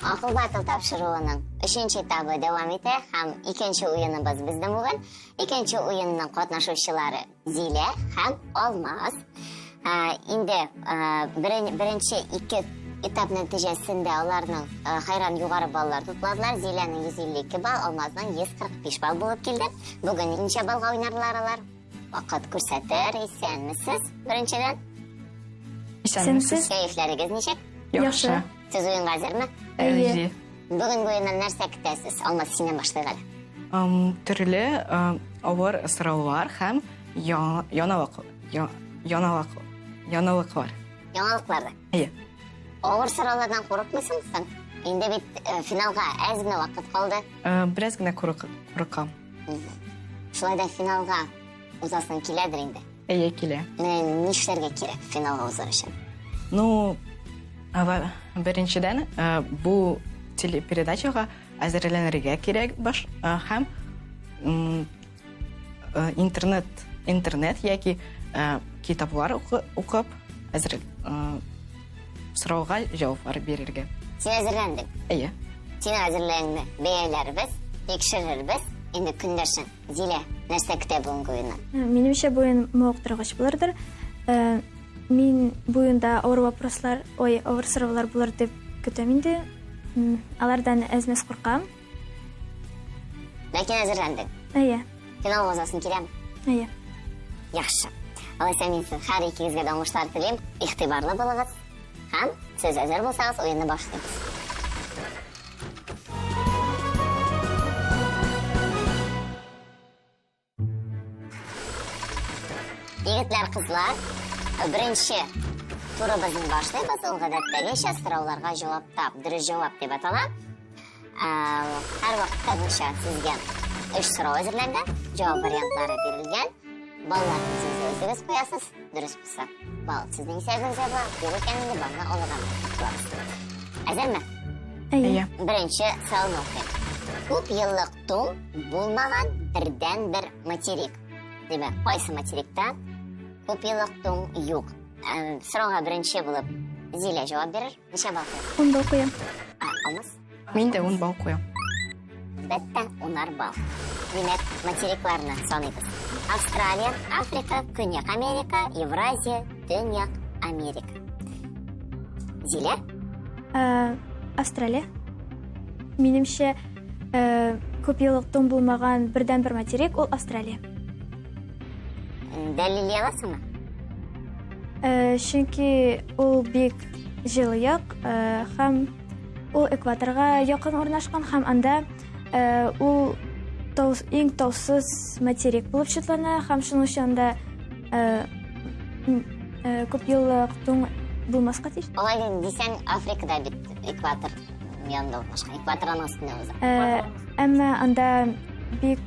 Акыл батыл тапшыруының өченче этабы дәвам итә һәм икенче уеныбыз безнең бүген. Икенче уенның катнашучылары Зилә һәм Алмаз. Инде беренче ике этап нәтиҗәсендә аларның хайран югары баллар тупладылар. Зиләнең 152 балл, Алмазның 145 балл булып килде. Бүген ничә баллга уйнарлар алар? Вакыт күрсәтер. Исәнмесез, беренчедән. Исәнмесез. Кәефләрегез ничек? Яхшы. Сез уенга әзерме? Әйе. Бүгенге уеннан нәрсә көтәсез? Алмаз, синнән башлыйк әле. Төрле авыр сораулар һәм яңалык, яңалык, яңалыклар. Яңалыклар да. Әйе. Авыр сораулардан курыкмыйсың соң? Инде бит финалга әз генә вакыт калды. Бераз генә курыкам. Шулай да финалга узасың киләдер инде. Әйе, килә. Менә нишләргә кирәк финалга узар өчен? Ну, беренчедән, бу телепередачага әзерләнергә кирәк баш һәм интернет, интернет яки китаплар укып әзер сорауга җаваплар бирергә. Син әзерләндең? Әйе. Синең әзерлегеңне бәяләрбез, тикшерербез. Инде көндәшең Зилә, нәрсә көтә бүгенге уеннан? Минемчә, бу уен мавыктыргыч булырдыр. Мин бу уенда авыр вопрослар, ой, авыр сораулар булыр дип көтәм инде. Алардан әз-мәз куркам. Ләкин әзерләндең. Әйе. Финалга узасың киләме? Әйе. Яхшы. Алайса мин сезнең һәр икегезгә дә уңышлар телим. Игътибарлы булыгыз. Һәм сез әзер булсагыз, уенны башлыйбыз. Егетләр, кызлар, беренче турыбызны башлыйбыз. Ул гадәттәгечә сорауларга җавап тап, дөрес җавап дип атала. Һәр вакыттагыча сезгә өч сорау әзерләнгән, җавап вариантлары бирелгән. Балларны сез үзегез куясыз, дөрес булса, балл сезнең исәбегезгә була, юк икән инде баллны алырга булабыз. Әзерме? Әйе. Беренче сорауны укыйм. Күп еллык туң булмаган бердәнбер материк. Димәк, кайсы материкта күп еллык туң юк? Сорауга беренче булып Зилә җавап бирер. Ничә балл куясың? 10 балл куям. Алмаз? Мин дә 10 балл куям. Әлбәттә, унар балл. Димәк, материкларны саныйбыз. Австралия, Африка, Көньяк Америка, Евразия, Төньяк Америка. Зилә? Австралия. Минемчә, күп еллык туң булмаган бердәнбер материк ул Австралия. Дәлилли аласыңмы? Чөнки ул бик җылы як һәм ул экваторга якын урнашкан һәм анда ул иң таусыз материк булып чутлана һәм шуның өчен анда күп еллык туң булмаска тиеш. Алай дисәң, Африкада бит экватор янында урнашкан. Экватор аның өстендә уза. Әмма анда бик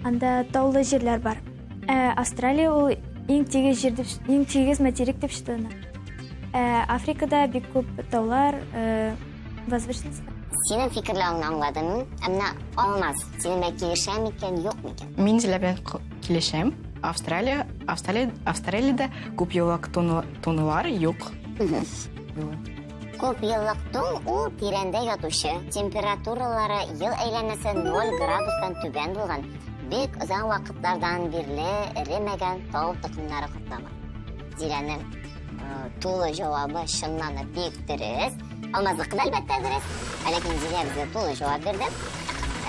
анда таулы җирләр бар. Ә Австралия ул иң тигез җир дип, иң тигез материк дип шутлана. Ә Африкада бик күп таулар, возвышенность. Синең фикерләвеңне аңладым мин. Ә менә Алмаз, синең белән килешә микән, юк микән? Мин Зилә белән килешәм. Австралия, Австралия, Австралиядә күп еллык туңлар юк. Күп еллык туң ул тирәндә ятучы, температуралары ел әйләнәсе 0 градустан түбән булган, бик озак вакытлардан бирле эремәгән тау токымнары катламы. Зиләнең тулы җавабы чыннан да бик дөрес. Алмазныкы да әлбәттә дөрес. Ә ләкин Зилә безгә тулы җавап бирде.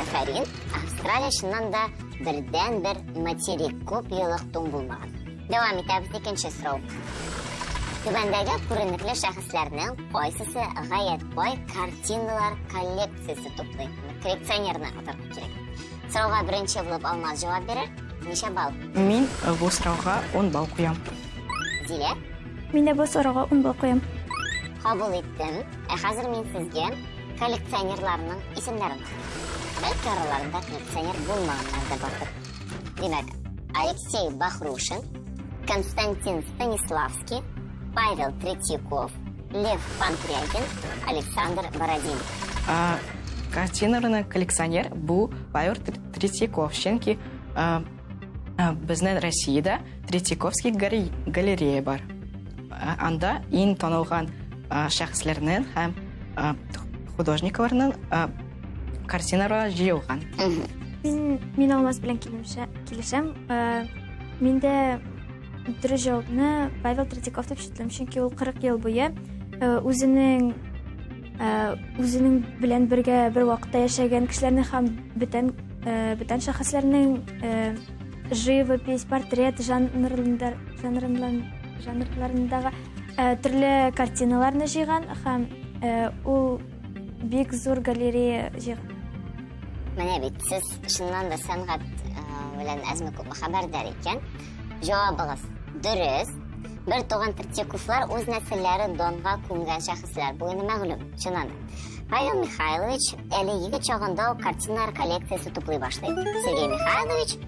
Афәрин. Австралия чыннан да бердәнбер материк, күп еллык туң булмаган. Дәвам итәбез, икенче сорау. Түбәндәге күренекле шәхесләрнең кайсысы гаять бай картиналар коллекциясе туплый? Коллекционерны атарга кирәк. Сорауга беренче булып Алмаз җавап бирер. Ничә балл? Мин бу сорауга 10 балл куям. Зилә? Мин дә бу сорауга 10 балл куям. Кабул иттем. Ә хәзер мин сезгә коллекционерларның исемнәрен укыйм. Бәлки араларында коллекционер булмаганнар да бардыр. Димәк, Алексей Бахрушин, Константин Станиславский, Павел Третьяков, Лев Панкрягин, Александр Бородин. Картиналарны коллекционер бу Павел Третьяков, чөнки безнең Россиядә Третьяковский галерея бар. Анда иң танылган шәхесләрнең һәм художникларның картиналары җыелган. Мин, мин Алмаз белән килешәм. Мин дә дөрес җавапны Павел Третьяков дип шиклим, чөнки ул 40 ел буе үзенең үзенең белән бергә бер вакытта яшәгән кешеләрне һәм бүтән бүтән шәхесләрнең живопись, портрет жанрларында жанрларындагы төрле картиналарны җыйган һәм ул бик зур галерея җыйган. Менә бит сез чыннан да сәнгать белән әзме-күпме хәбәрдар икән. Җавабыгыз дөрес. Бер туган Третьяковлар үз нәселләре Донга күмгән шәхесләр. Бу инде мәгълүм, чыннан да. Павел Михайлович әле егет чагында ук картиналар коллекциясе туплый башлый. Сергей Михайлович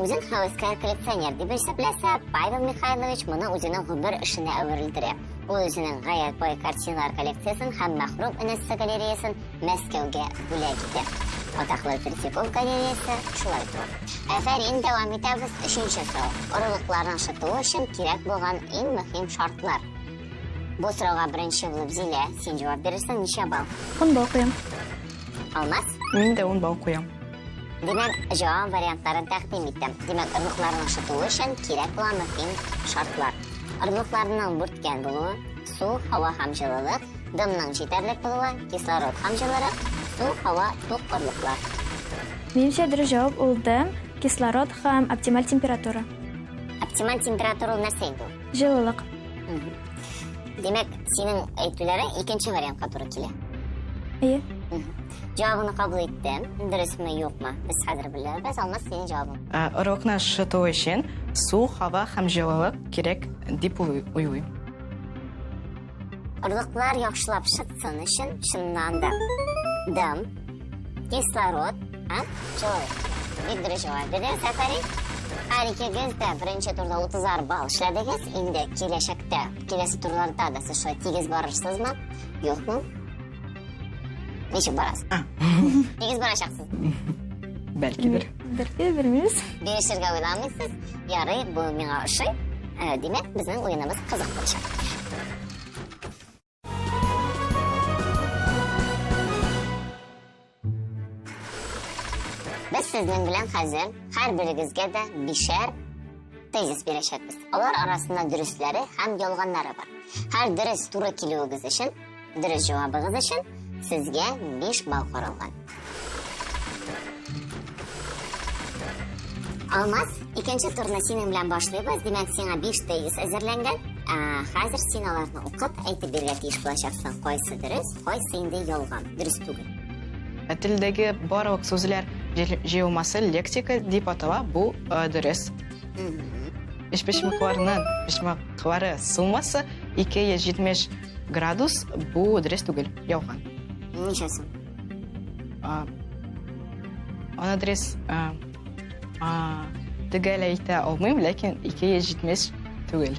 үзен һәвәскәр коллекционер дип исәпләсә, Павел Михайлович моны үзенең гомер эшенә әверелдерә. Ул үзенең гаять бай картиналар коллекциясен һәм мәхрүм энесе галереясын Мәскәүгә бүләк итә. Атаклы Третьяков галереясы шулай туа. Афәрин, дәвам итәбез. Өченче сорау. Орлыкларның шытуы өчен кирәк булган иң мөһим шартлар. Бу сорауга беренче булып Зилә, син җавап бирерсең, ничә балл? 10 балл куям. Алмаз? Мин дә 10 балл куям. Димәк, җавап вариантларын тәкъдим иттем. Димәк, орлыкларның шытуы өчен кирәк булган мөһим шартлар. Орлыкларның бүрткән булуы, су, һава һәм җылылык, Дымның җитәрлек булуы, кислород һәм җылырак, су, һава, тук орлыклар. Минемчә, дөрес җавап ул дым, кислород һәм оптималь температура. Оптималь температура ул нәрсә инде ул? Җылылык. Димәк, синең әйтүләрең икенче вариантка туры килә. Әйе. Җавабыңны кабул иттем. Дөресме, юкмы? Без хәзер белербез. Алмаз, синең җавабың. Орлыкны шыту өчен су, һава һәм җылылык кирәк дип уйлыйм. Орлыклар яхшылап шытсын өчен, чыннан да, дым, кислород һәм җылылык. Бик дөрес җавап бирдегез, афәрин. Һәр икегез дә беренче турда 30 балл эшләдегез. Инде киләчәктә, киләсе турларда да сез шулай тигез барырсызмы, юкмы? Ничек барасыз? Тигез барачаксыз. Бәлкидер. Бәлки, белмибез. Бирешергә уйламыйсыз. Ярый, бу миңа ошый. Э, димәк, безнең уеныбыз кызык булачак. Без сезнең белән хәзер һәрберегезгә дә бишәр тезис бирәчәкбез. Алар арасында дөресләре һәм ялганнары бар. Һәр дөрес туры килүегез өчен, дөрес җавабыгыз өчен сезгә 5 балл каралган. Алмаз, икенче турны синең белән башлыйбыз. Димәк, сиңа 5 тезис әзерләнгән. Ә, хәзер син аларны укып, әйтеп бирергә тиеш булачаксың. Кайсы дөрес, кайсы инде ялган, дөрес түгел. Ә телдәге барлык сүзләр җыелмасы лексика дип атала, бу дөрес. Өчпочмакларның почмаклары суммасы 270 градус, бу дөрес түгел, ялган. Ничә соң? Аны дөрес төгәл әйтә алмыйм, ләкин 270 түгел.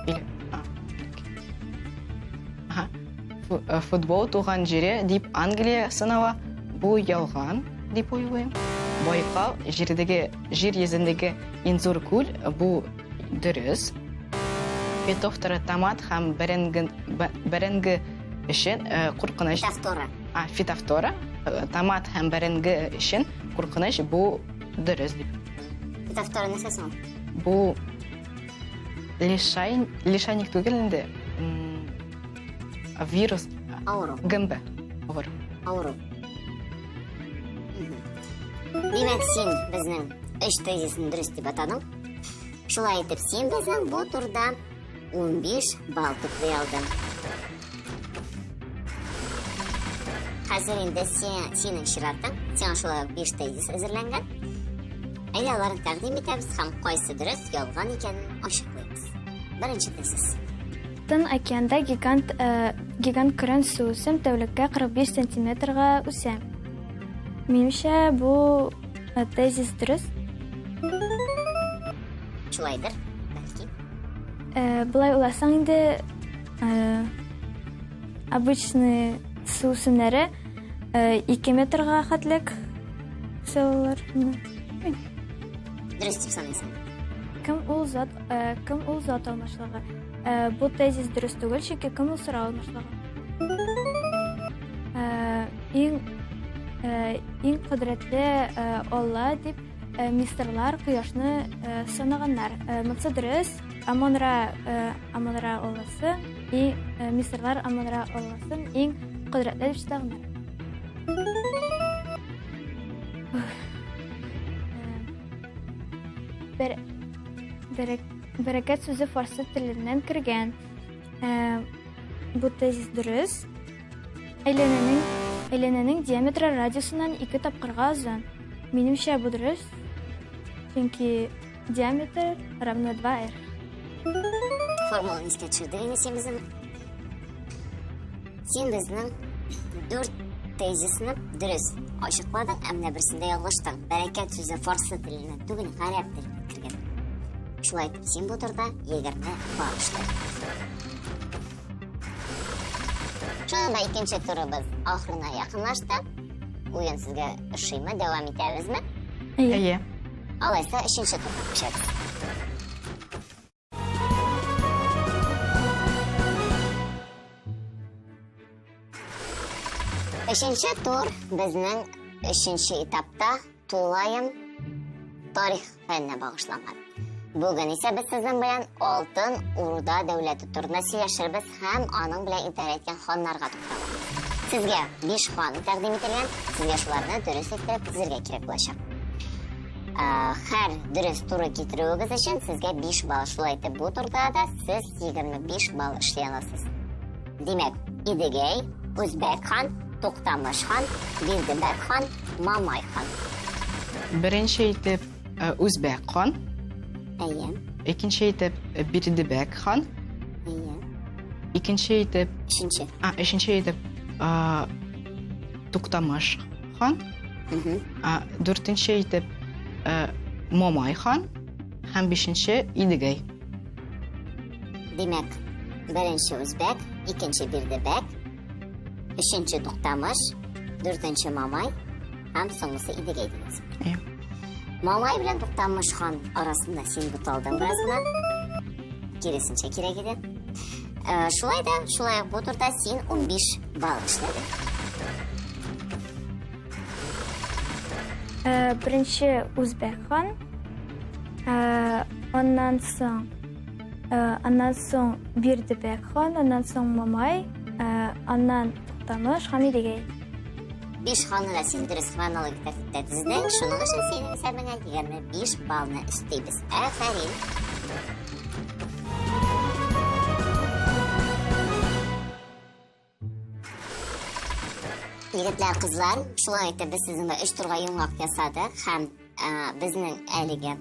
Или, Ага. Футбол туган җире дип Англия санала. Бу ялган дип уйлыйм. Байкал җирдәге җир йөзендәге иң зур күл, бу дөрес. Фитофтора томат һәм бәрәңге бәрәңге өчен куркыныч. Фитофтора. А, фитофтора. Томат һәм бәрәңге өчен куркыныч, бу дөрес дип. Фитофтора нәрсә соң? Бу лишай, лишайник түгел инде. Вирус. Авыру. Гөмбә. Авыру. Авыру. Димәк, син безнең өч тезисын дөрес дип атадың. Шулай итеп, син безнең бу турда 15 балл туплый алдың. Хәзер инде синең чиратың. Сиңа шулай ук 5 тезис әзерләнгән. Әйдә, аларны тәкъдим итәбез һәм кайсы дөрес, ялган икәнен ачыклыйбыз. Беренче тезис. Тын океанда гигант, э, гигант көрән суүсем тәүлеккә 45 сантиметрга үсә. Минемчә, бу э, тезис дөрес. Шулайдыр, бәлки. Э, болай уйласаң инде, э, обычный суүсемнәре 2 метрга хәтлек үсә алалар. Дөрес дип саныйсың. Кем ул зат, кем ул зат алмашлыгы? Бу тезис дөрес түгел, чөнки кем ул сорау алмашлаган. Иң иң кодрәтле Алла дип мисырлар кояшны санаганнар. Монысы дөрес. Амон-Ра Амон-Ра Алласы и мисырлар Амон-Ра Алласын иң кодрәтле дип санаганнар. Бер бәрәкәт сүзе фарсы теленнән кергән. Бу тезис дөрес. Әйләнәнең әйләнәнең диаметры радиусыннан ике тапкырга озын. Минемчә, бу дөрес. Чөнки диаметр равно 2r. Формуланы искә төшердек инде син безнең. Син безнең дүрт тезисны дөрес ачыкладың, ә менә берсендә ялгыштың. Бәрәкәт сүзе фарсы теленә түгел, гарәп теленә кергән. Шулай итеп, син бу турда 20 балл эшләдең. Шунда да икенче турыбыз ахырына якынлашты. Уен сезгә ошыймы, дәвам итәбезме? Әйе. Алайса өченче турга күчәбез. Өченче тур безнең өченче этапта тулаем тарих фәненә багышланган. Бүген исә без сезнең белән Алтын Урда дәүләте турында сөйләшербез һәм аның белән идарә иткән ханнарга тукталырбыз. Сезгә биш хан тәкъдим ителгән, сезгә шуларны дөрес иттереп тезергә кирәк булачак. Һәр дөрес туры китерүегез өчен сезгә 5 балл. Шулай итеп, бу турда да сез 25 балл эшли аласыз. Димәк, Идегәй, Үзбәк хан, Туктамыш хан, Бирдебәк хан, Мамай хан. Беренче итеп Үзбәк хан. Әйе. Икенче итеп Бирдебәк хан. Әйе. Икенче итеп Өченче. А, өченче итеп Туктамыш хан. Дүртенче итеп Мамай хан һәм бишенче Идегәй. Димәк, беренче Үзбәк, икенче Бирдебәк, өченче Туктамыш, дүртенче Мамай һәм соңгысы Идегәй дигән сүз. Әйе. Мамай белән Туктамыш хан арасында син буталдың бераз гына. Киресенчә кирәк иде. Шулай да, шулай ук бу турда син 15 балл эшләдең. Беренче Үзбәк хан, аннан соң аннан соң Бирдебәк хан, аннан соң Мамай, аннан Туктамыш һәм Идегәй. Биш ханны да син дөрес хронологик тәртиптә тездең. Шуның өчен синең исәбеңә 25 баллны өстибез. Афәрин! Егетләр, кызлар, шулай итеп без сезнең белән өч турга йомгак ясадык һәм безнең әлеге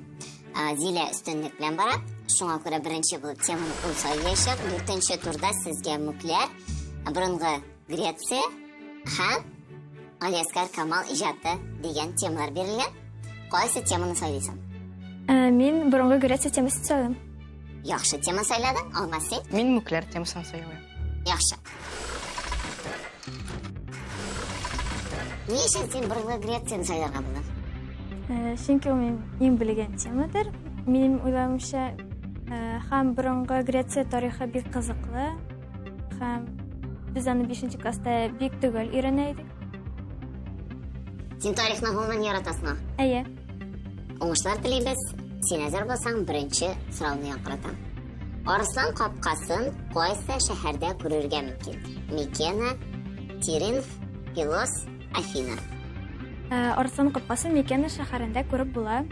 Зилә өстенлек белән бара. Шуңа күрә беренче булып теманы ул сайлаячак. Дүртенче турда сезгә мүкләр, борынгы Греция һәм Галиәсгар Камал иҗаты дигән темалар бирелгән. Кайсы теманы сайлыйсың? Мин борынгы Греция темасын сайлыйм. Яхшы тема сайладың, Алмаз син? Мин мүкләр темасын сайлыйм. Яхшы. Ни өчен син борынгы Грецияне сайларга булдың? Чөнки ул минем иң белгән темадыр. Минем уйлавымча, һәм борынгы Греция тарихы бик кызыклы. Һәм без аны 5 класста бик төгәл өйрәнә идек. Син тарихны гомумән яратасыңмы? Әйе. Уңышлар телибез. Син әзер булсаң, беренче сорауны яңгыратам. Арыслан капкасын кайсы шәһәрдә күрергә мөмкин? Микена, Тиринф, Пилос, Афина. Арыслан капкасын Микена шәһәрендә күреп була.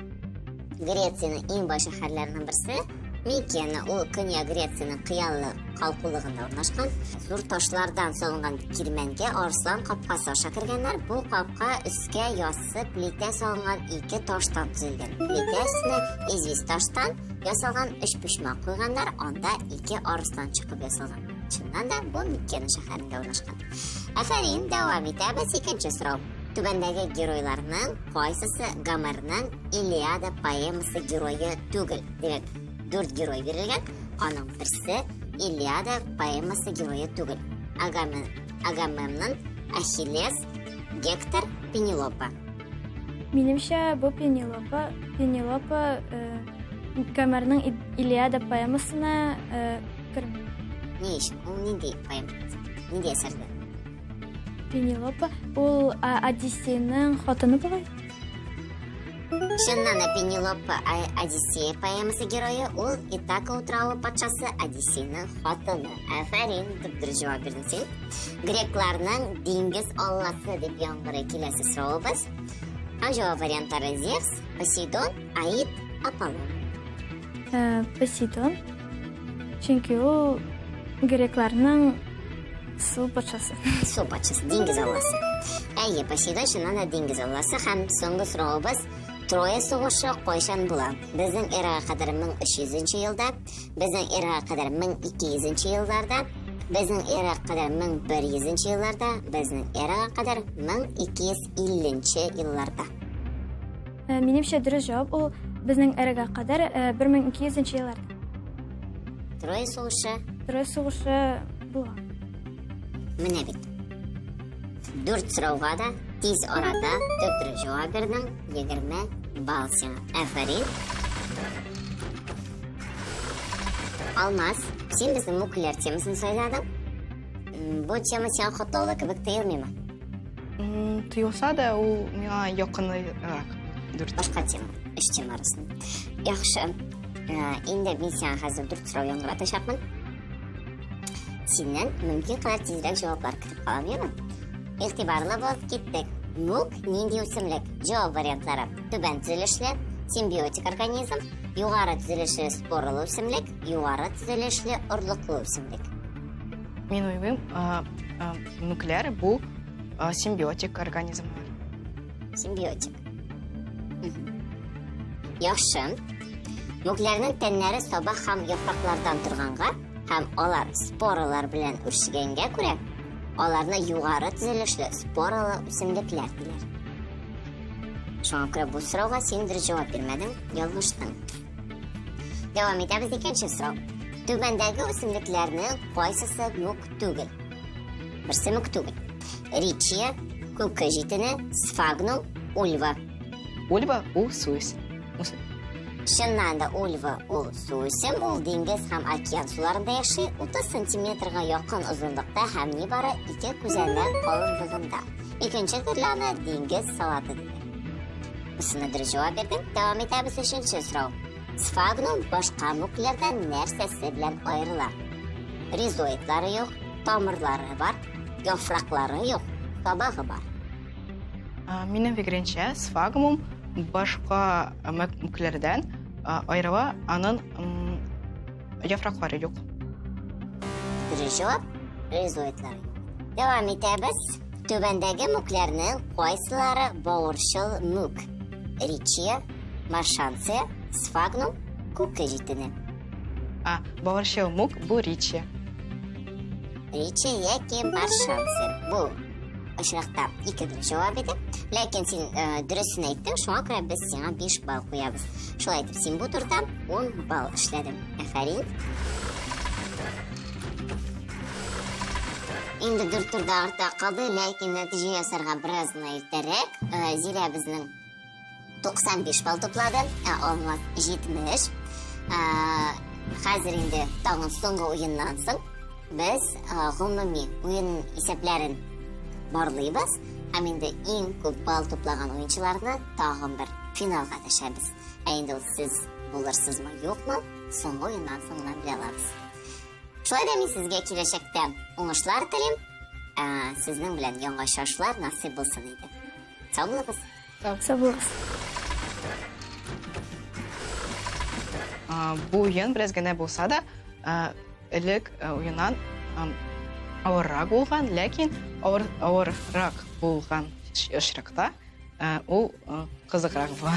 Грециянең иң бай шәһәрләренең берсе Микена. Ул Көньяк Грециянең кыялы калкулыгында урнашкан. Зур ташлардан салынган кирмәнгә арыслан капкасы аша кергәннәр. Бу капка өскә яссы плитә салынган ике таштан төзелгән. Плитә өстенә известь таштан ясалган өчпочмак куйганнар, анда ике арыслан чыгып ясалган. Чыннан да бу Микена шәһәрендә урнашкан. Афәрин, дәвам итәбез. Икенче сорау. Түбәндәге геройларның кайсысы Гомерның Илиада поэмасы герое түгел? Димәк, дүрт герой бирелгән, аның берсе Илиада поэмасы герое түгел. Агамемнон, Ахиллес, Гектор, Пенелопа. Минемчә, бу Пенелопа. Пенелопа Гомерның Илиада поэмасына Керми. Ни өчен? Ул нинди поэма? Нинди әсәрдә? Пенелопа ул Одиссейның хатыны бугай. Чыннан да Пенелопа Одиссея поэмасы герое, ул Итака утравы патшасы Одиссейның хатыны. Афәрин, дип дөрес җавап бирдең син. Грекларның диңгез алласы дип яңгырый киләсе соравыбыз. Һәм җавап вариантлары Зевс, Посейдон, Аид, Аполлон. Посейдон. Чөнки ул грекларның су патшасы. Су патшасы, диңгез алласы. Әйе, Посейдон чыннан да диңгез алласы һәм соңгы соравыбыз Троя сугышы кайчан була? Безнең эрага кадәр 1300 елда, безнең эрага кадәр 1200 елларда, безнең эрага кадәр 1100 елларда, безнең эрага кадәр 1250 елларда. Минемчә, дөрес җавап ул безнең эрага кадәр 1200 елларда. Троя сугышы. Троя сугышы булган. Менә бит. Дүрт сорауга да тиз арада төп җавап бирдең. 20 балл сиңа. Афәрин. Алмаз, син безнең мүкләр темасын сайладың. Бу тема сиңа катлаулы кебек тоелмыймы? Тоелса да, ул миңа якынрак. Дүрт. Башка тема, өч тема арасында. Яхшы. Инде мин сиңа хәзер дүрт сорау яңгыратачакмын. Синнән мөмкин кадәр тизрәк җаваплар көтеп калам, яме? Игътибарлы бул, киттек. Мүк нинди үсемлек? Җавап вариантлары: түбән төзелешле, симбиотик организм, югары төзелешле споралы үсемлек, югары төзелешле орлыклы үсемлек. Мин уйлыйм, мүкләр бу симбиотик организмнар. Симбиотик. Яхшы. Мүкләрнең тәннәре сабак һәм яфраклардан торганга һәм алар споралар белән үрчегәнгә күрә, аларны югары төзелешле споралы үсемлекләр диләр. Шуңа күрә бу сорауга син дөрес җавап бирмәдең, ялгыштың. Дәвам итәбез икенче сорау. Түбәндәге үсемлекләрнең кайсысы мүк түгел? Берсе мүк түгел. Ричия, күке җитене, сфагнум, ульва. Ульва ул су Чыннан да ульва ул су үсем, ул диңгез һәм океан суларында яши, 30 сантиметрга якын озынлыкта һәм нибары 2 күзәнәк калынлыгында. Икенче төрле аны диңгез салаты диләр. Бусына дөрес җавап бирдең. Дәвам итәбез өченче сорау. Сфагнум башка мүкләрдән нәрсәсе белән аерыла? Ризоидлары юк, тамырлары бар, яфраклары юк, сабагы бар. Минем фикеремчә, сфагнум башка мүкләрдән аерыла, аның яфраклары юк. Дөрес җавап ризоидлары юк. Дәвам итәбез. Түбәндәге мүкләрнең кайсылары бавырчыл мүк? Ричия, маршанция, сфагнум, күке җитене. Бавырчыл мүк бу ричия. Ричия яки маршанция. Бу очракта ике дөрес җавап иде. Ләкин син дөресен әйттең, шуңа күрә без сиңа 5 балл куябыз. Шулай итеп, син бу турда 10 балл эшләдең. Афәрин. Инде дүрт турда артта калды, ләкин нәтиҗә ясарга бераз гына иртәрәк. Зилә безнең 95 балл туплады, ә Алмаз 70. Хәзер инде тагын соңгы уеннан соң без гомуми уен исәпләрен барлыйбыз һәм инде иң күп балл туплаган уенчыларны тагын бер финалга дәшәбез. Ә инде ул сез булырсызмы, юкмы, соңгы уеннан соң гына белә алабыз. Шулай да мин сезгә киләчәктә уңышлар телим. Сезнең белән яңа очрашулар насыйп булсын иде. Сау булыгыз. Сау булыгыз. Бу уен бераз генә булса да, элек уеннан авыррак булган, ләкин авыррак булган очракта ул кызыграк була.